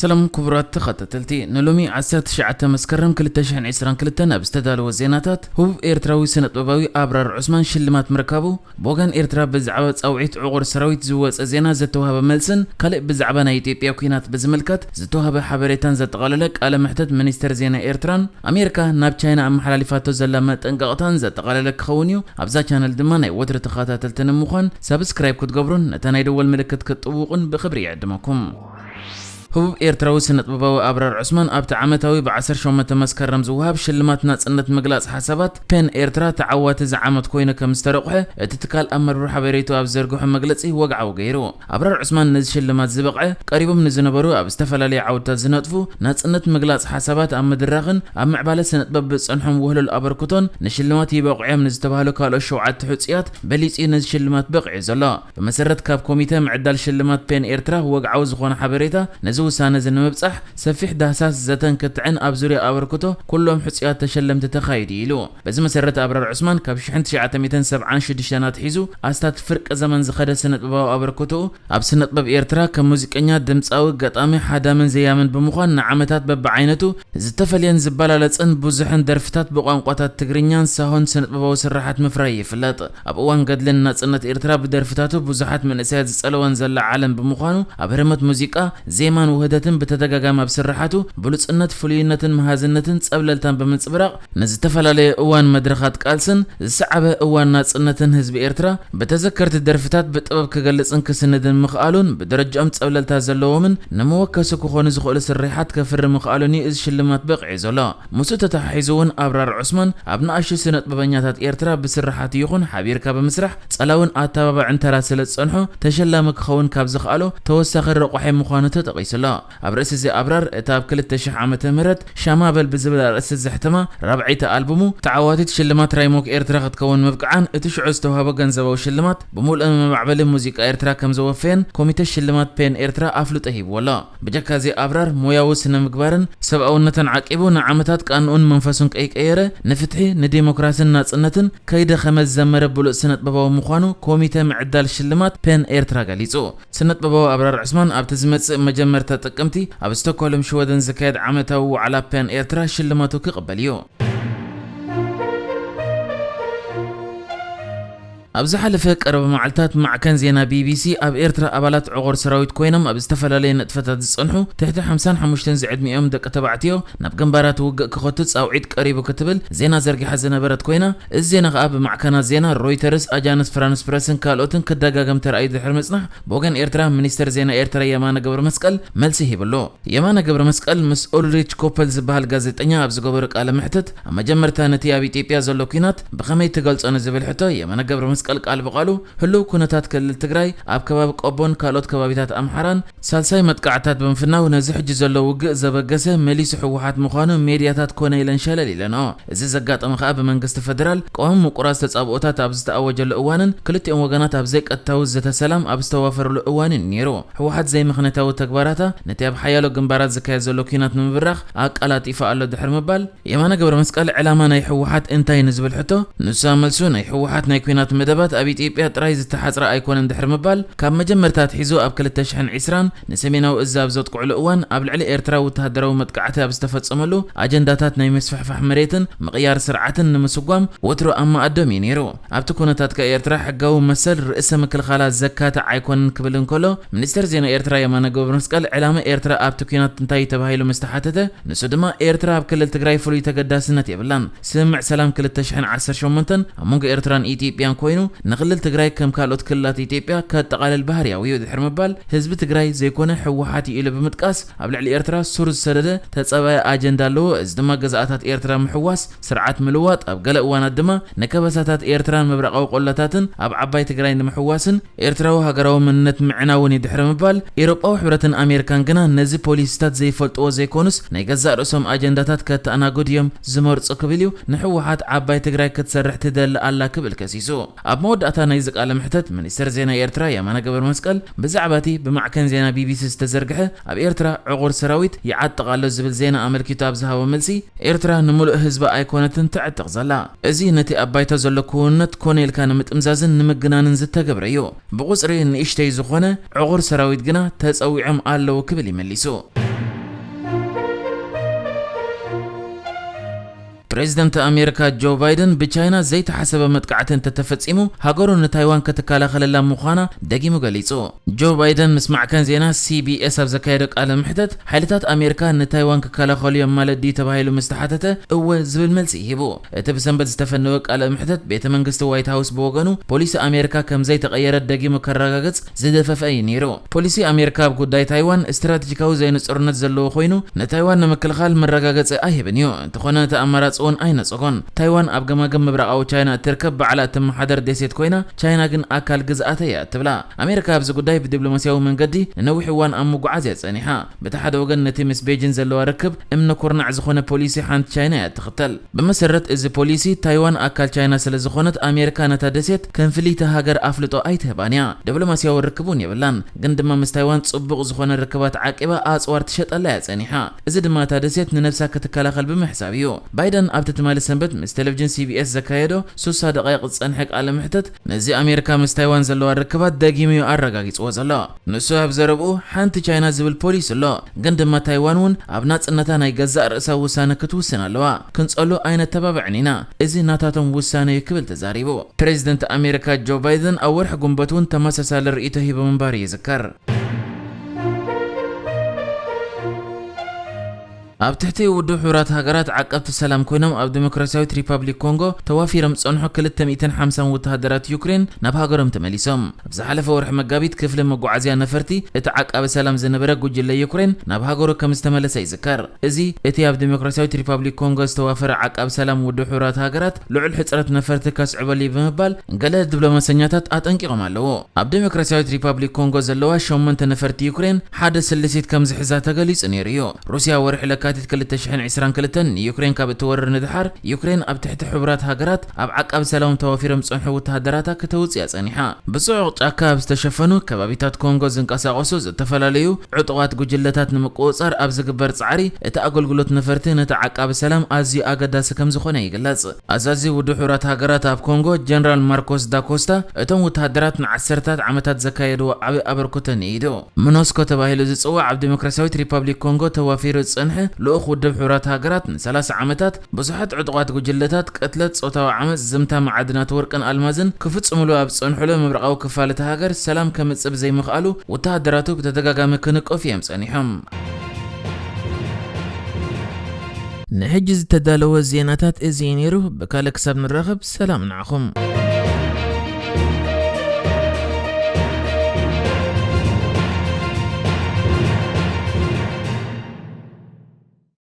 ሰላም ክቡራት ተኸታተልቲ፣ ንሎሚ ዓሰርተ ትሽዓተ መስከረም ክልተ ሽሕን ዕስራን ክልተን ኣብ ዝተዳለወ ዜናታት፣ ህቡብ ኤርትራዊ ስነጥበባዊ ኣብራር ዑስማን ሽልማት ምርካቡ፣ ብወገን ኤርትራ ብዛዕባ ጻውዒት ዕቑር ሰራዊት ዝወጸ ዜና ዘተዋህበ መልስን ካልእ ብዛዕባ ናይ ኢትዮጵያ ኲናት ብዝምልከት ዝተዋህበ ሓበሬታን ዘጠቓለለ ቃለ መሕተት ሚኒስተር ዜና ኤርትራን ኣሜሪካ ናብ ቻይና ኣመሓላሊፋቶ ዘላ መጠንቀቕታን ዘጠቓለለ ክኸውን እዩ። ኣብዛ ቻነል ድማ ናይ ወትሪ ተኸታተልቲ ንምዃን ሳብስክራይብ ክትገብሩን ነታ ናይ ደወል ምልክት ክትጥውቑን ብኽብሪ ይዕድመኩም። ህቡብ ኤርትራዊ ስነጥበባዊ ኣብራር ዑስማን ኣብቲ ዓመታዊ ብ ዓሰርተ ሸሞንተ መስከረም ዝወሃብ ሽልማት ናጽነት ምግላጽ ሓሳባት ፔን ኤርትራ ተዓዋቲ እዚ ዓመት ኮይኑ ከም ዝተረቑሐ እቲ ትካል ኣብ መርበብ ሓበሬቱ ኣብ ዘርግሖ መግለጺ ወግዓዊ ገይሩ። ኣብራር ዑስማን ነዚ ሽልማት ዝበቕዐ ቀሪቦም ንዝነበሩ ኣብ ዝተፈላለዩ ዓውድታት ዝነጥፉ ናጽነት ምግላጽ ሓሳባት ኣብ ምድራኽን ኣብ ምዕባለ ስነጥበብ ብዝጸንሖም ውህሉል ኣበርክቶን ንሽልማት ይበቕዑ እዮም ንዝተባህሉ ካልኦት ሸውዓተ ሕጹያት በሊጹ እዩ ነዚ ሽልማት በቒዑ ዘሎ። ብመሰረት ካብ ኮሚተ ምዕዳል ሽልማት ፔን ኤርትራ ወግዓዊ ዝኾነ ሓበሬታ፣ ነዚ ውሳነ እዚ ንምብጻሕ ሰፊሕ ዳህሳስ፣ ዘተን ክትዕን ኣብ ዙርያ ኣበርክቶ ኩሎም ሕጹያት ተሸለምቲ ተኻይዱ ኢሉ። በዚ መሰረት ኣብራር ዑስማን ካብ ሽሕን ትሽዓተ ሚእትን ሰብዓን ሽዱሽተን ኣትሒዙ ኣስታት ፍርቂ ዘመን ዝኸደ ስነጥበባዊ ኣበርክቶኡ ኣብ ስነጥበብ ኤርትራ ከም ሙዚቀኛ፣ ድምጻዊ፣ ገጣሚ፣ ሓዳምን ዘያምን ብምዃን ንዓመታት በብዓይነቱ ዝተፈልየን ዝበላለጽን ብዙሕን ደርፍታት ብቋንቋታት ትግርኛን ሳሆን ስነጥበባዊ ስርሓት ምፍራይ ይፍለጥ። ኣብ እዋን ገድልን ናጽነት ኤርትራ ብደርፍታቱ ብዙሓት መንእሰያት ዝጸለወን ዘለዓዕለን ብምዃኑ፣ ኣብ ህርመት ሙዚቃ፣ ዜማን ውህደትን ብተደጋጋሚ ኣብ ስርሓቱ ብሉጽነት፣ ፍሉይነትን መሃዝነትን ጸብለልታን ብምንጽብራቕ፣ ንዝተፈላለየ እዋን መድረኻት ቃልስን ዝሰዓበ እዋን ናጽነትን ህዝቢ ኤርትራ ብተዘከርቲ ደርፍታት ብጥበብ ክገልጽን ክስንድን ምኽኣሉን ብደረጃኦም ጸብለልታ ዘለዎምን ንመወከሲ ክኾኑ ዝኽእሉ ስርሓት ከፍሪ ምኽኣሉን እዩ እዚ ሽልማት በቒዑ ዘሎ። ምስኡ ተተሓሒዙ እውን ኣብራር ዑስማን ኣብ ንኣሽቱ ስነጥበበኛታት ኤርትራ ብስርሓቱ ይኹን ሓቢርካ ብምስራሕ ጸላውን ኣተባባዕን ተራ ስለ ዝጸንሖ ተሸላሚ ክኸውን ካብ ዝኽኣሎ ተወሳኺ ረቋሒ ምዃኑ ተጠቒሱ ኣሎ። ኣብ ርእሲ እዚ ኣብራር እታ ኣብ ክልተ ሽሕ ዓመተ ምህረት ሻማ በል ብዝብል ኣርእስቲ ዘሕተማ ራብዐይቲ ኣልቡሙ ተዓዋቲት ሽልማት ራይሞክ ኤርትራ ክትከውን ምብቅዓን እቲ ሽዑ ዝተዋህቦ ገንዘባዊ ሽልማት ብምሉእ ንመማዕበሊ ሙዚቃ ኤርትራ ከም ዘወፈየን ኮሚተ ሽልማት ፔን ኤርትራ ኣፍልጦ ሂብዎ ኣሎ። ብጀካ እዚ ኣብራር ሞያዊ ስነ ምግባርን ሰብኣውነትን ዓቂቡ ንዓመታት ቃንኡን መንፈሱን ከይቀየረ ንፍትሒ፣ ንዲሞክራስን ናጽነትን ከይደኸመ ዝዘመረ ብሉጽ ስነጥበባዊ ምዃኑ ኮሚተ ምዕዳል ሽልማት ፔን ኤርትራ ገሊጹ። ስነጥበባዊ ኣብራር ዑስማን ኣብቲ ዝመጽእ መጀመርታ ጥቅምቲ ኣብ ስቶክሆልም ሽወደን ዝካየድ ዓመታዊ ዋዕላ ፔን ኤርትራ ሽልማቱ ክቕበል እዩ። ኣብ ዝሓለፈ ቀረባ መዓልታት ማዕከን ዜና ቢቢሲ ኣብ ኤርትራ ኣባላት ዕቑር ሰራዊት ኮይኖም ኣብ ዝተፈላለየ ንጥፈታት ዝጸንሑ ትሕቲ ሓምሳን ሓሙሽተን ዝዕድሚኦም ደቂ ተባዕትዮ ናብ ግንባራት ውግእ ክኸቱ ጻውዒት ቀሪቡ ክትብል ዜና ዘርጊሓ ዝነበረት ኮይና፣ እዚ ዜና ከኣ ብማዕከናት ዜና ሮይተርስ፣ ኣጃንስ ፍራንስ ፕረስን ካልኦትን ክደጋገም ተራእዩ ድሕሪ ምጽናሕ፣ ብወገን ኤርትራ ሚኒስተር ዜና ኤርትራ የማነ ገብረ መስቀል መልሲ ሂብሉ። የማነ ገብረ መስቀል ምስ ኡልሪች ኮፐል ዝበሃል ጋዜጠኛ ኣብ ዝገበሮ ቃለ መሕትት፣ ኣብ መጀመርታ ነቲ ኣብ ኢትዮጵያ ዘሎ ኲናት ብኸመይ ትገልጾ ንዝብል ሕቶ የማነ ገብረ መስቀል ቃል ብቓሉ፣ ህሉው ኩነታት ክልል ትግራይ ኣብ ከባቢ ቆቦን ካልኦት ከባቢታት ኣምሓራን ሳልሳይ መጥቃዕትታት ብምፍናው ነዚ ሕጂ ዘሎ ውግእ ዘበገሰ መሊሱ ህወሓት ምዃኑ ሜድያታት ኮነ ኢለን ሸለል ኢለንኦ። እዚ ዘጋጠመ ከኣ ብመንግስቲ ፈደራል ቀዋሚ ምቁራጽ ተጻብኦታት ኣብ ዝተኣወጀሉ እዋንን ክልቲኦም ወገናት ኣብ ዘይቀጥታዊ ዘተ ሰላም ኣብ ዝተዋፈሩሉ እዋንን ነይሩ። ህወሓት ዘይምኽንያታዊ ተግባራታ ነቲ ኣብ ሓያሎ ግንባራት ዝካየድ ዘሎ ኲናት ንምብራኽ ኣቀላጢፋ ኣሎ ድሕሪ ምባል፣ የማነ ገብረ መስቀል ዕላማ ናይ ህወሓት እንታይ ንዝብል ሕቶ፣ ንሳ መልሱ ናይ ህወሓት ናይ ኲናት መደባት ኣብ ኢትዮጵያ ጥራይ ዝተሓጽረ ኣይኮነን ድሕሪ ምባል፣ ካብ መጀመርታ ኣትሒዙ ኣብ ክልተ ሽሕን ዕስራን ንሰሜናዊ እዝ ኣብ ዘጥቅዕሉ እዋን ኣብ ልዕሊ ኤርትራ ወተሃደራዊ መጥቃዕቲ ኣብ ዝተፈጸመሉ ኣጀንዳታት ናይ ምስፍሕፋሕ መሬትን ምቕያር ስርዓትን ንምስጓም ወትሩ ኣብ መኣዶም እዩ ነይሩ። ኣብቲ ኩነታት ከኣ ኤርትራ ሕጋዊ መሰል ርእሰ ምክልኻላ ዘካትዕ ኣይኮነን ክብል እንከሎ፣ ሚኒስተር ዜና ኤርትራ የማነ ገብረመስቀል ዕላማ ኤርትራ ኣብቲ ኲናት እንታይ እዩ ተባሂሉ ምስ ተሓተተ፣ ንሱ ድማ ኤርትራ ኣብ ክልል ትግራይ ፍሉይ ተገዳስነት የብላን። ስምምዕ ሰላም ክልተ ሽሕን ዓሰርተ ሸሞንተን ኣብ መንጎ ኤርትራን ኢትዮጵያን ኮይኑ፣ ንክልል ትግራይ ከም ካልኦት ክልላት ኢትዮጵያ ከጠቓልል ባህርያዊ እዩ ድሕሪ ምባል፣ ህዝቢ ትግራይ ዘይኮነ ህወሓት እዩ ኢሉ ብምጥቃስ፣ ኣብ ልዕሊ ኤርትራ ሱር ዝሰደደ ተጻባኢ ኣጀንዳ ኣለዎ። እዚ ድማ ገዛእታት ኤርትራ ምሕዋስ፣ ስርዓት ምልዋጥ፣ ኣብ ገለ እዋናት ድማ ንከበሳታት ኤርትራን ምብራቓዊ ቆላታትን ኣብ ዓባይ ትግራይ ንምሕዋስን ኤርትራዊ ሃገራዊ መንነት ምዕናውን እዩ ድሕሪ ምባል፣ ኤውሮጳዊ ሕብረትን ኣሜሪካን ግና ነዚ ፖሊሲታት ዘይፈልጥዎ ዘይኮኑስ ናይ ገዛእ ርእሶም ኣጀንዳታት ከተኣናግዱ እዮም ዝመርጹ ክብል እዩ ንህወሓት ዓባይ ትግራይ ክትሰርሕ ትደሊ ኣላ ክብል ከሲሱ። ኣብ መወዳእታ ናይዚ ቃለ መሕተት ሚኒስተር ዜና ኤርትራ የማነ ገብረመስቀል ብዛዕባ እቲ ብማዕከን ዜና ቢቢሲ ዝተዘርግሐ ኣብ ኤርትራ ዕቑር ሰራዊት ይዓጥቕ ኣሎ ዝብል ዜና ኣመልኪቱ ኣብ ዝሃቦ መልሲ፣ ኤርትራ ንምሉእ ህዝባ ኣይኮነትን ትዕጥቕ ዘላ። እዚ ነቲ ኣብ ባይታ ዘሎ ክውንነት ኮነ ኢልካ ንምጥምዛዝን ንምግናንን ዝተገብረ እዩ። ብቑጽሪ ንእሽተይ ዝኾነ ዕቑር ሰራዊት ግና ተጸዊዖም ኣለዉ ክብል እዩ መሊሱ። ፕሬዚደንት ኣሜሪካ ጆ ባይደን ብቻይና ዘይተሓሰበ መጥቃዕቲ እንተተፈጺሙ ሃገሩ ንታይዋን ክትከላኸለላ ምዃና ደጊሙ ገሊጹ። ጆ ባይደን ምስ ማዕከን ዜና ሲ ቢ ኤስ ኣብ ዘካየዶ ቃለ መሕተት፣ ሓይልታት ኣሜሪካ ንታይዋን ክከላኸሉ እዮም ማለት ድዩ ተባሂሉ ምስ ተሓተተ፣ እወ ዝብል መልሲ ሂቡ። እቲ ብሰንበት ዝተፈነወ ቃለ መሕተት፣ ቤተ መንግስቲ ዋይት ሃውስ ብወገኑ፣ ፖሊሲ ኣሜሪካ ከም ዘይተቐየረ ደጊሙ ከረጋግጽ ዝደፈፈ እዩ ነይሩ። ፖሊሲ ኣሜሪካ ኣብ ጉዳይ ታይዋን ስትራቴጂካዊ ዘይንጹርነት ዘለዎ ኮይኑ፣ ንታይዋን ንምክልኻል መረጋገጺ ኣይህብን እዩ። እንተኾነ፣ እቲ ኣማራጺ እውን ኣይነጸጎን። ታይዋን ኣብ ገማግም ምብራቓዊ ቻይና እትርከብ ባዕላ እትመሓደር ደሴት ኮይና፣ ቻይና ግን ኣካል ግዝኣተይ እያ ትብላ። ኣሜሪካ ኣብዚ ጉዳይ ብዲፕሎማስያዊ መንገዲ ንነዊሕ እዋን ኣብ ምጉዓዝ እያ ጸኒሓ። በቲ ሓደ ወገን፣ ነቲ ምስ ቤጂን ዘለዋ ርክብ እምነ ኩርናዕ ዝኾነ ፖሊሲ ሓንቲ ቻይና እያ ትኽተል። ብመሰረት እዚ ፖሊሲ፣ ታይዋን ኣካል ቻይና ስለ ዝኾነት፣ ኣሜሪካ ነታ ደሴት ከም ፍልይቲ ሃገር ኣፍልጦ ኣይትህባን እያ። ዲፕሎማስያዊ ርክብ እውን የብላን፣ ግን ድማ ምስ ታይዋን ጽቡቕ ዝኾነ ርክባት ዓቂባ ኣጽዋር ትሸጠላ እያ ጸኒሓ። እዚ ድማ እታ ደሴት ንነብሳ ክትከላኸል ብምሕሳብ እዩ። ባይደን ኣብቲ ትማሊ ሰንበት ምስ ቴሌቪዥን ሲ ቢ ኤስ ዘካየዶ ሱሳ ደቓይቕ ዝጸንሐ ቃለ መሕተት፣ ነዚ ኣሜሪካ ምስ ታይዋን ዘለዋ ርክባት ደጊሙ እዩ ኣረጋጊጽዎ ዘሎ። ንሱ ኣብ ዘረብኡ፣ ሓንቲ ቻይና ዝብል ፖሊሲ ኣሎ፣ ግን ድማ ታይዋን እውን ኣብ ናጽነታ ናይ ገዛእ ርእሳ ውሳነ ክትውስን ኣለዋ። ክንጸሉ ኣይነተባብዕን ኢና። እዚ ናታቶም ውሳነ እዩ ክብል ተዛሪቡ። ፕሬዚደንት ኣሜሪካ ጆ ባይደን ኣብ ወርሒ ጉንበት እውን ተመሳሳሊ ርእይቶ ሂቡ ምንባሩ ይዝከር። ኣብ ትሕቲ ውድብ ሕቡራት ሃገራት ዓቀብቲ ሰላም ኮይኖም ኣብ ዲሞክራሲያዊት ሪፓብሊክ ኮንጎ ተዋፊሮም ዝጸንሑ ክልተ ሚእትን ሓምሳን ወተሃደራት ዩክሬን ናብ ሃገሮም ተመሊሶም። ኣብ ዝሓለፈ ወርሒ መጋቢት ክፍሊ መጓዓዝያ ነፈርቲ እቲ ዓቃቢ ሰላም ዝነበረ ጉጅለ ዩክሬን ናብ ሃገሩ ከም ዝተመለሰ ይዝከር። እዚ እቲ ኣብ ዲሞክራሲያዊት ሪፓብሊክ ኮንጎ ዝተዋፈረ ዓቃቢ ሰላም ውድብ ሕቡራት ሃገራት ልዑል ሕጽረት ነፈርቲ ከስዕበሉ እዩ ብምባል ገለ ዲፕሎማሰኛታት ኣጠንቂቖም ኣለዉ። ኣብ ዲሞክራሲያዊት ሪፓብሊክ ኮንጎ ዘለዋ ሸሞንተ ነፈርቲ ዩክሬን ሓደ ስልሲት ከም ዝሕዛ ተገሊጹ ነይሩ እዩ። ሩስያ ወርሒ ለካቲት ክልተ ሽሕን ዕስራን ክልተን ንዩክሬን ካብ እትወርር ንድሓር፣ ዩክሬን ኣብ ትሕቲ ሕቡራት ሃገራት ኣብ ዓቃቢ ሰላም ተዋፊሮም ዝጸንሑ ወተሃደራታ ከተውጽእ እያ ጸኒሓ። ብጽዑቕ ጫካ ኣብ ዝተሸፈኑ ከባቢታት ኮንጎ ዝንቀሳቐሱ ዝተፈላለዩ ዕጡቓት ጉጅለታት ንምቁጽጻር ኣብ ዝግበር ጻዕሪ፣ እቲ ኣገልግሎት ነፈርቲ ነቲ ዓቃቢ ሰላም ኣዝዩ ኣገዳሲ ከም ዝኾነ ይግለጽ። ኣዛዚ ውድብ ሕቡራት ሃገራት ኣብ ኮንጎ ጀነራል ማርኮስ ዳኮስታ፣ እቶም ወተሃደራት ንዓሰርታት ዓመታት ዘካየድዎ ዓቢ ኣበርክቶ ንኢዱ። ምኖስኮ ተባሂሉ ዝጽዋዕ ኣብ ዲሞክራሲያዊት ሪፓብሊክ ኮንጎ ተዋፊሩ ዝጸንሐ ልኡኽ ውድብ ሕቡራት ሃገራት ንሰላሳ ዓመታት ብዙሓት ዕጡቓት ጉጅለታት ቅትለት፣ ጾታዊ ዓመጽ፣ ዝምታ፣ መዓድናት ወርቅን ኣልማዝን ክፍጽሙሉ ኣብ ዝጸንሑሉ ምብራቓዊ ክፋል እታ ሃገር ሰላም ከምጽእ ብዘይምኽኣሉ ወተሃደራቱ ብተደጋጋሚ ክንቀፉ እዮም ጸኒሖም። ንሕጂ ዝተዳለወ ዜናታት እዚ እዩ ነይሩ። ብካልእ ክሳብ ንራኸብ ሰላም ንዓኹም።